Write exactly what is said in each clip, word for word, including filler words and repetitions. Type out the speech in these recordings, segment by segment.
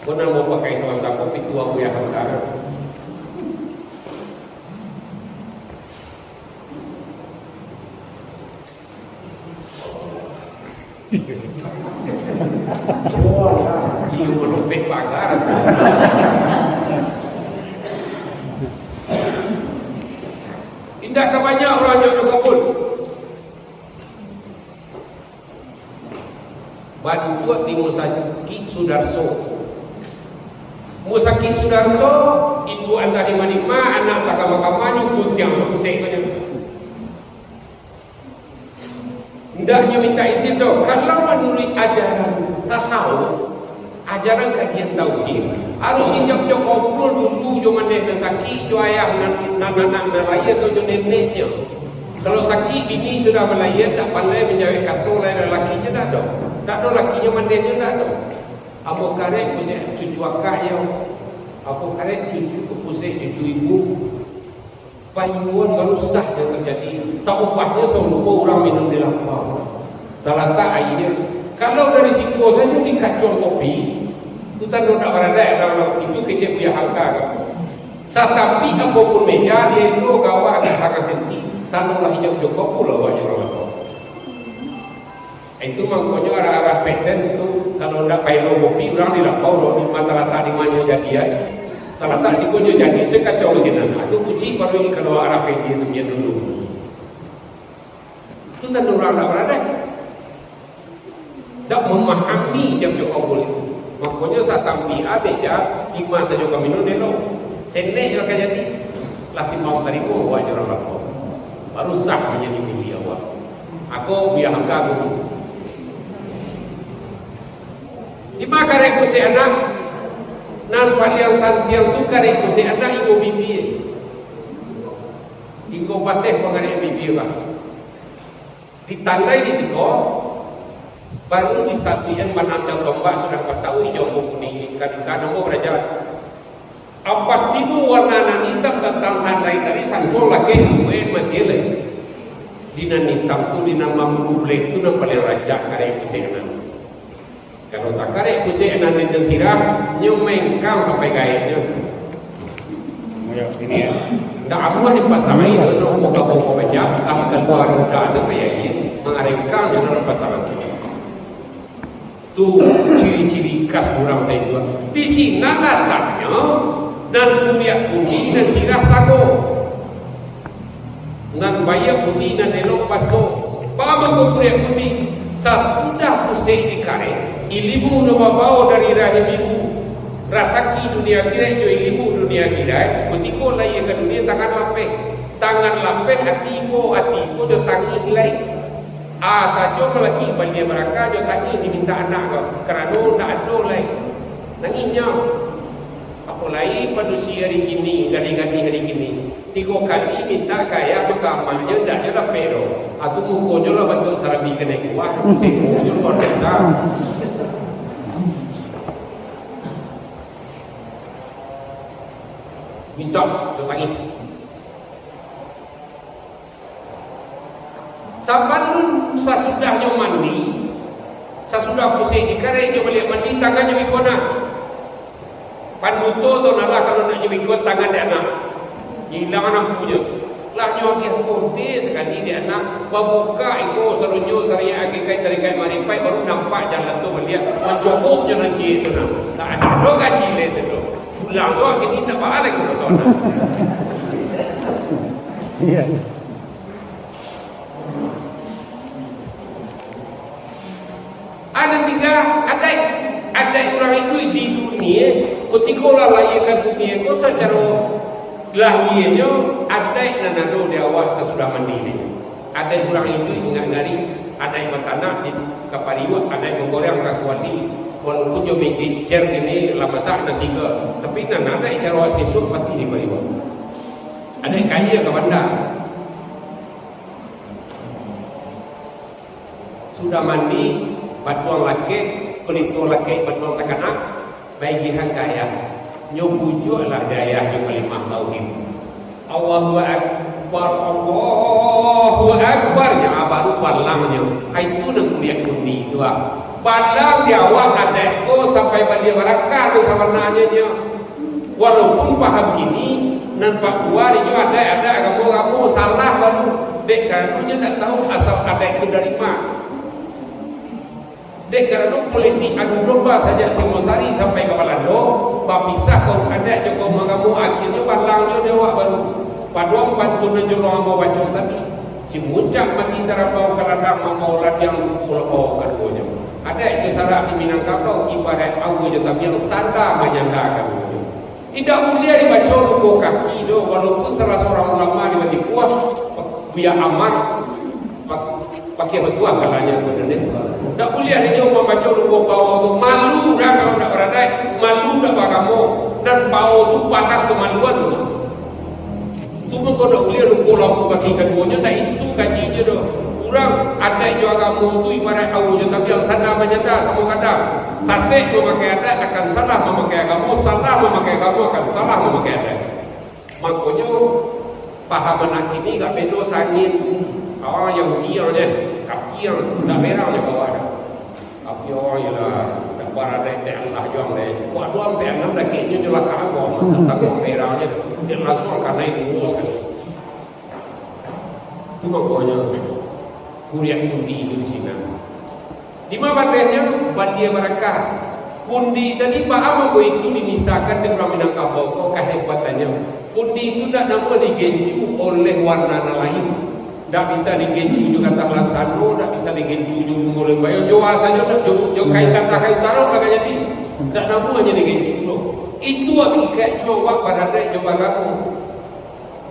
Ko nan bapakai sabatang ko, pitu abu yang hantar. Iyo, lobek pagar. Indak ka banyak urang nyo bakumpul. Bantuak di Musakik Sudarso. Musakik Sudarso, induak antah di ma-ma, anak antah kama-kama, nyo guntiang sakusek banyak. Ndak nyo minta izin doh. Kalau manuruik ajaran tasawuf, ajaran kajian tauhid, harus ijab jo kabul dulu jo mandeh nan sakik, jo ayah nan, nan anak nan lahia, atau jo neneknyo. Kalau sakik, bini sudah malahia, ndak pandai manjawek kato, lai lakinyo ndak ado. Ndak ado lakinyo, mandehnyo ndak ado. Apo karek pusek cucu akaknyo, apo karek cucu pusek cucu ibu. Payuan baru sah nan tajadi, taupahnyo sarupo urang minun di lapau. Talatak aianyo. Kalau dari siko sajo dikacuang kopi, tu tando ndak baradaik urang, itu kecek Buya Hamka. Sasampik apo pun meja, dielo gawa agak satangah senti, tando lah ijab jo kabul awaknyo urang lapau. Itu mangkonyo arah-arah Petens tu, kalau ndak paelo kopi, urang di lapau lo, di ma talatak di ma nyo jadi ai. Talatak siko nyo jadi, se kacau sinan. Itu bucik baru ini kalau arah P D tu, biar dulu. Itu tando urang ndak baradaik. Ndak mamahami jam jo kabul itu. Mangkonyo sasampik abih ja, lima sajo kami no delo. Senek lah ka jadi. Lah timbang tarimo awak jo urang lapau. Baru sah manjadi milik awak. Ako Buya Hamka dulu. Di ma karek pusek anak, nan paliang santiang tu karek pusek anak inggau bibia. Inggau pateh pangarek bibia, bah. Ditandai di siko, baru disabuikan banam cau tombak sudah basauik jo ambo kuning, di ka-, di ka-, ambo baraja. Ampas tibo warna nan itam tantang tandai tadi, santuang lakeh dibuek mati lai. Di nan itam tu, di nan mambubleh tu, nan paliang rancak karek pusek anak. Kalau takarek pusek nan den sirah, nyo maengkang sampai gaeknyo. Ayo, ini ya. Ndak amuah dipasang aia tu, sudah pokok-pokok banyak, ah, kalua roda sampai aia, mangarengkang nyo dalam pasangan tu. Tu ciri-ciri khas urang saisuak. Di sinan lataknyo, nan kuliak kuning, nan sirah sago. Nan baiak buni, nan elok baso. Baa mangko kuliak kuning? Sasudah pusek dikarek, ilimu nan babao dari rahim ibu, rasaki dunia akiraik jo ilimu dunia akiraik, kutiko lahia ka dunia tangan lapeh. Tangan lapeh, ati ibo, ati ibo jo tangih lai. A sajo malaki baliak baraka jo tangih dimintak anak ko, karano ndak ado lai nangihnyo. Apo lai padusi ari kini, gadih-gadih ari kini. Tigo kali mintak ka ayah, mako amaknyo ndak nyo dapek doh. Atau mukonyo lah bantuak sarabi kanai kuah, sekonyo luar biasa. Mintak jo tangih. Sabalun sasudahnyo mandi, sasudah pusek dikarek nyo baliak mandi, tangannyo biko nak. Panduto tu nalah kalau nak nyo biko tangan dek anak. Ilang nampunyo. Lah nyo agiah kote sakali dek anak, babukak iko salonyo sariak akikaik tarikaik maripaik, baru nampak jalan tu baliak, mancoboknyo nan ciek tu nah. Tak ado gaji lai tu. Pulang so kini ndak baa lai ka pasokan. Iya. Ado tigo adaik, adaik urang iduik di dunia, kutiko lah lahia ka dunia ko, sacaro lahianyo adaik nan ado di awak sasudah mandi ni. Adaik urang iduik indak ngari, adaik batanak di ka pariuak, adaik manggoreang ka kuali, walaupun jo magic jar kini lah masak nasi ko, tapi nan adaik caro sisuak pasti di pariuak. Adaik kaya ka banda. Sudah mandi, batuang lakek, kulito lakek batuang takanak, baigihan ka ayah. Nyo bujuaklah dek ayah jo kalimah tauhid. Allahu Akbar, Allahu Akbar, nyo baru palangnyo. Ai tu nan kuliak kundi tu ah. Pandang di awak adaik ko sampai balia barakah tu sabananyo nyo. Walaupun paham kini, nan pakua inyo adaik-adaik agamo-agamo salah baru. Dek karano nyo ndak tahu asal adaik tu dari ma. Dek karano politik adu domba sajak Singosari sampai ka Balando, bapisah kaum adaik jo kaum agamo, akhirnyo balang jo di awak baru. Paduang pantun nan jo ambo baco tadi. Si muncak mati tarambau ka ladang, mambawa ladiang luko lambau kaduonyo. Adaik jo sarak di Minangkabau, ibaraik aua jo tabiang, sanda manyanda kaduonyo. Indak buliah dibaco luko kaki doh, walaupun salah surang ulama di Batikuah, Buya Amar, pak-, pakai batuah kalanyo tu, dan dia, indak buliah inyo mambaco luko bao tu. Malu urang kalau indak baradaik, malu indak bagamo, dan bao tu patas kamaluan tu. Tu mangko ndak buliah luko lambau kaki kaduonyo, ndak itu kajinyo doh. Urang adaik jo agamo tu ibaraik aua jo tabiang, sanda manyanda samo gadang. Sasek mamakai adaik akan salah mamakai agamo, salah mamakai agamo akan salah mamakai adaik. Makonyo, pahaman nan kini agak bedo sangin. Awak Yahudi nyo, kafir, ndak berang nyo bawa adaik. Tapi urang iyolah, gambar adaik tak alah juang deh. Buat doang tak alah dakeknyo je lah kagok. Tangguang merah je. Dia langsung kanai duo sakali. Tu makonyo, kuriak undi tu di sinan. Di ma batehnyo? Badia barakah. Undi tadi baa mangko itu dimisakan dek urang Minangkabau ko kahebatuannyo. Undi tu ndak namuah digencu oleh warna nan lain. Ndak bisa digencu jo katah laksano, ndak bisa digencu jo bungo lembayo, jo a sajo ndak, jo, jo kain katah kain tarok lah ka jadi. Ndak namuah nyo digencu doh. Itu hakikatnyo awak baradaik jo bagamo.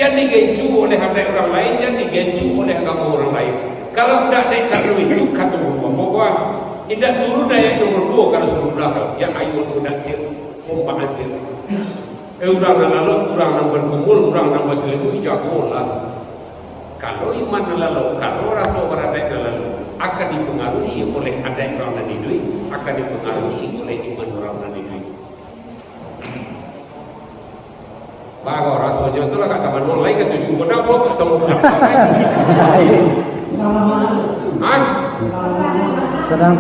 Jan digencu oleh adaik urang lain, jan digencu oleh agamo urang lain. Kalau ndak dek karano itu, kato guru ambo ko, indak turun ayat nomor duo ka Rasulullah, jan ayo tu ndak sir, pompa anjir. Eh, urang nan lalok, urang nan bagumul, urang nan basalimuik, jagolah. Kalau iman nan lalok, kalau raso baradaik nan lalok, akan dipangaruhi oleh adaik urang nan iduik, akan dipangaruhi oleh iman urang nan iduik. Baru rasonyo tu lah kat taman mall lain katuju. Kau nak bawa kat sama. Hah? Sadang.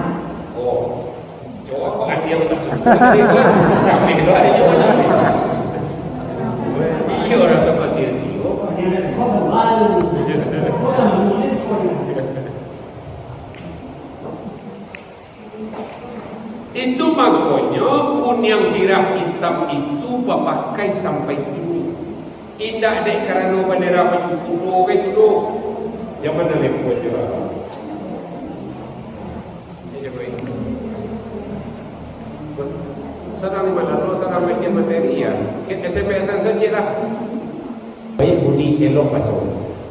Oh. Cowok kok ada yang tak suka. Kami lah ada yang mana. Iya, orang sama sia-sia. Itu mangkonyo kuniang sirah itam itu bapakai sampai kini. Indak dek karano bandera pacuku doh, ka itu doh. Zaman nan lempo je lah. Sadang di mana tu, sadang bikin materi ya. S M S-an saja lah. Baik budi elok baso.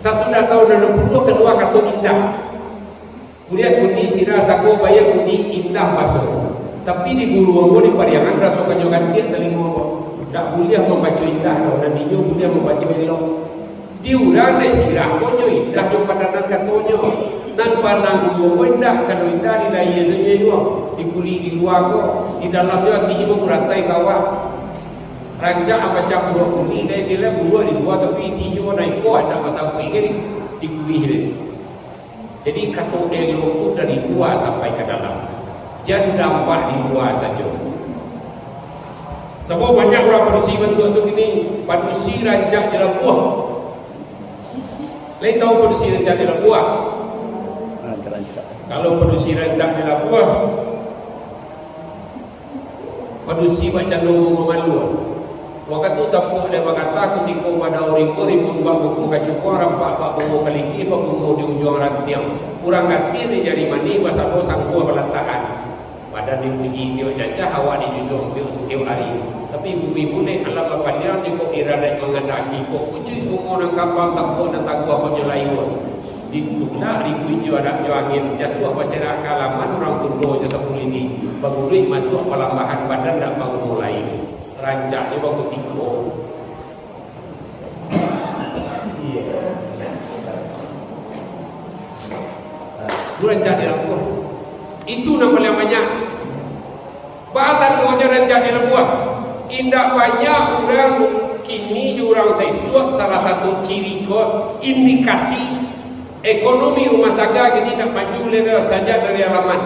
Sasudah tahun enam puluh kedua kato indah. Kuliah budi sirah sako bayang budi indah baso. Tapi di guru ambo di Pariangan raso kanyo gantiak talingo ambo. Dak buliah mambaco indah doh, nan inyo buliah mambaco elok. Di urang dek sirah ko nyo indah jo padanan katonyo. Nan panang guru ambo indak, kalau indah di lahia sajo juo. Di kulik di lua ko, di dalam jo ati juo barantai ka awak. Rancak macam buruak kulik, dai bilang buruak di lua tapi isi juo nan iko andak basabuik kan di, di kulik dek. Jadi, kato elok tu dari lua sampai ka dalam. Jan nampak di lua sajo. Sabab banyak urang padusi bantuak tu kini, padusi rancak di labuah. Lai tahu padusi rancak di labuah? Rancak-rancak. Kalau padusi rancak di labuah, padusi bakcando bungo malu. Wakatu tapuak dek bakata, kutiko badau riko, riko bak buku kacukuang, rampak bak bungo kaliki, babungo di ujuang rantiang. Urang katia di jari manih, basabo sangkuah balatakan. Badan dipuji tiok cacah, awak dijunjuang tiok satiok ari. Tapi bumi bunek alam bapaliang, jikok iradat mangandaki, kok kucuik bungo nan kambang, tapuak nan taguah, kok nyo layua. Ditulak rikuik jo adak jo angin, jatuah baserak ka alaman, urang tundo jo sapulidi, baguluik masuak palambahan, badan dak banguno lai, rancaknyo bakutiko. Iyo. Itu rancak di labuah. Itu nan paliang banyak. Baa tandonyo rancak di labuah? Indak banyak urang kini jo urang saisuak, salah satu ciri ko indikasi ekonomi rumah tangga kini indak maju lai doh sajak dari alaman.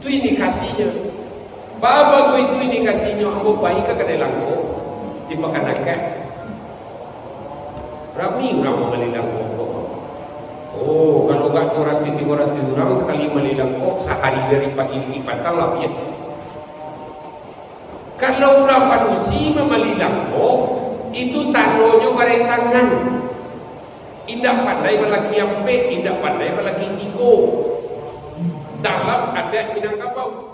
Itu indikasinyo. Baa bagai itu indikasinyo? Ambo pai ka kadai langkok di Pakandakan. Rami urang mambali langkok ko. Oh, kalau agak duo ratuih tigo ratuih urang sakali mambali langkok, sahari dari pagi di patang lah habis. Kalau urang padusi mambali langkok, itu tandonyo baretangan. Indak pandai balaki ampek, indak pandai balaki tigo. Dalam adat Minangkabau.